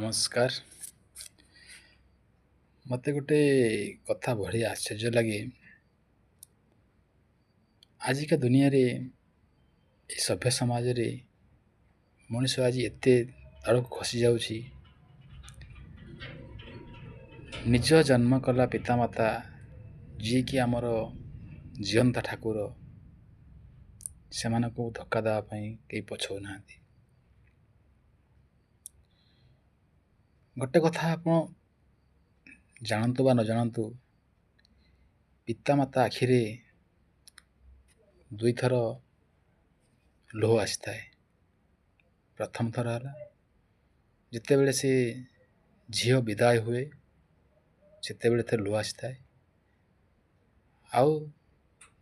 ନମସ୍କାର। ମୋତେ ଗୋଟେ କଥା ଭାରି ଆଶ୍ଚର୍ଯ୍ୟ ଲାଗେ। ଆଜିକା ଦୁନିଆରେ, ଏ ସଭ୍ୟ ସମାଜରେ ମଣିଷ ଆଜି ଏତେ ତଳକୁ ଖସି ଯାଉଛି, ନିଜ ଜନ୍ମ କଲା ପିତାମାତା, ଯିଏକି ଆମର ଜୀଅନ୍ତା ଠାକୁର, ସେମାନଙ୍କୁ ଧୋକା ଦେବା ପାଇଁ କେହି ପଛଉନାହାନ୍ତି। ଗୋଟେ କଥା ଆପଣ ଜାଣନ୍ତୁ ବା ନ ଜାଣନ୍ତୁ, ପିତାମାତା ଆଖିରେ ଦୁଇଥର ଲୁହ ଆସିଥାଏ। ପ୍ରଥମ ଥର ହେଲା ଯେତେବେଳେ ସେ ଝିଅ ବିଦାୟ ହୁଏ, ସେତେବେଳେ ଥରେ ଲୁହ ଆସିଥାଏ। ଆଉ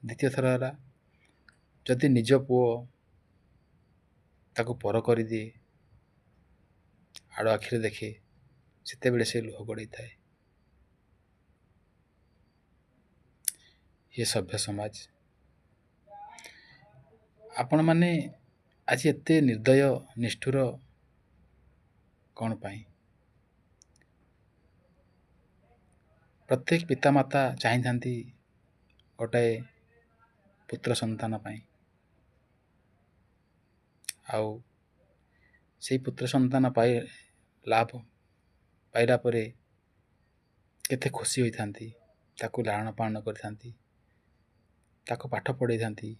ଦ୍ୱିତୀୟ ଥର ହେଲା ଯଦି ନିଜ ପୁଅ ତାକୁ ପର କରିଦିଏ, ଆଡ଼ ଆଖିରେ ଦେଖେ, ସେତେବେଳେ ସେ ଲୁହ ଗଡ଼େଇଥାଏ। ଏ ସଭ୍ୟ ସମାଜ, ଆପଣମାନେ ଆଜି ଏତେ ନିର୍ଦ୍ଦୟ ନିଷ୍ଠୁର କ'ଣ ପାଇଁ? ପ୍ରତ୍ୟେକ ପିତାମାତା ଚାହିଁଥାନ୍ତି ଗୋଟାଏ ପୁତ୍ର ସନ୍ତାନ ପାଇଁ, ଆଉ ସେଇ ପୁତ୍ର ସନ୍ତାନ ପାଇ ଲାଭ ପାଇଲା ପରେ କେତେ ଖୁସି ହୋଇଥାନ୍ତି। ତାକୁ ଲାଳନ ପାଳନ କରିଥାନ୍ତି, ତାକୁ ପାଠ ପଢ଼େଇଥାନ୍ତି,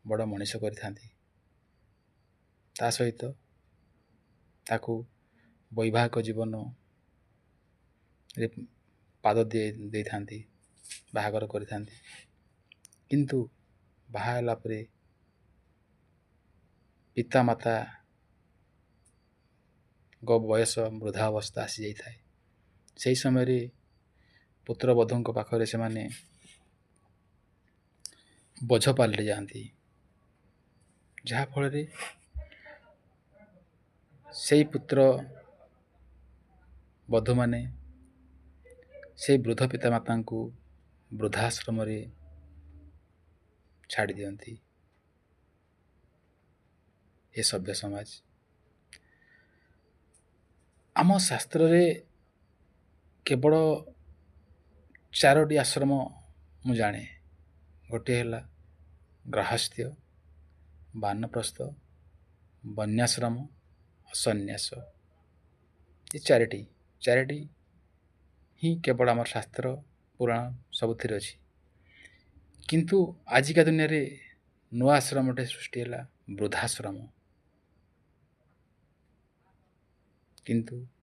ବଡ଼ ମଣିଷ କରିଥାନ୍ତି। ତା ସହିତ ତାକୁ ବୈବାହିକ ଜୀବନରେ ପାଦ ଦେଇଥାନ୍ତି, ବାହାଘର କରିଥାନ୍ତି। କିନ୍ତୁ ବାହା ହେଲା ପରେ ପିତାମାତାଙ୍କ ବୟସ ବୃଦ୍ଧାଅବସ୍ଥା ଆସିଯାଇଥାଏ। ସେହି ସମୟରେ ପୁତ୍ରବଧୂଙ୍କ ପାଖରେ ସେମାନେ ବୋଝ ପାଲଟି ଯାଆନ୍ତି, ଯାହାଫଳରେ ସେଇ ପୁତ୍ର ବଧୂମାନେ ସେଇ ବୃଦ୍ଧ ପିତାମାତାଙ୍କୁ ବୃଦ୍ଧାଶ୍ରମରେ ଛାଡ଼ି ଦିଅନ୍ତି। ଏ ସଭ୍ୟ ସମାଜ, ଆମ ଶାସ୍ତ୍ରରେ କେବଳ ଚାରୋଟି ଆଶ୍ରମ ମୁଁ ଜାଣେ। ଗୋଟିଏ ହେଲା ଗ୍ରାହସ୍ଥ୍ୟ, ବାନପ୍ରସ୍ଥ, ବନ୍ୟାଶ୍ରମ, ସନ୍ନ୍ୟାସ। ଏ ଚାରିଟି ହିଁ କେବଳ ଆମର ଶାସ୍ତ୍ର ପୁରାଣ ସବୁଥିରେ ଅଛି। କିନ୍ତୁ ଆଜିକା ଦୁନିଆରେ ନୂଆ ଆଶ୍ରମଟେ ସୃଷ୍ଟି ହେଲା, ବୃଦ୍ଧାଶ୍ରମ। କିନ୍ତୁ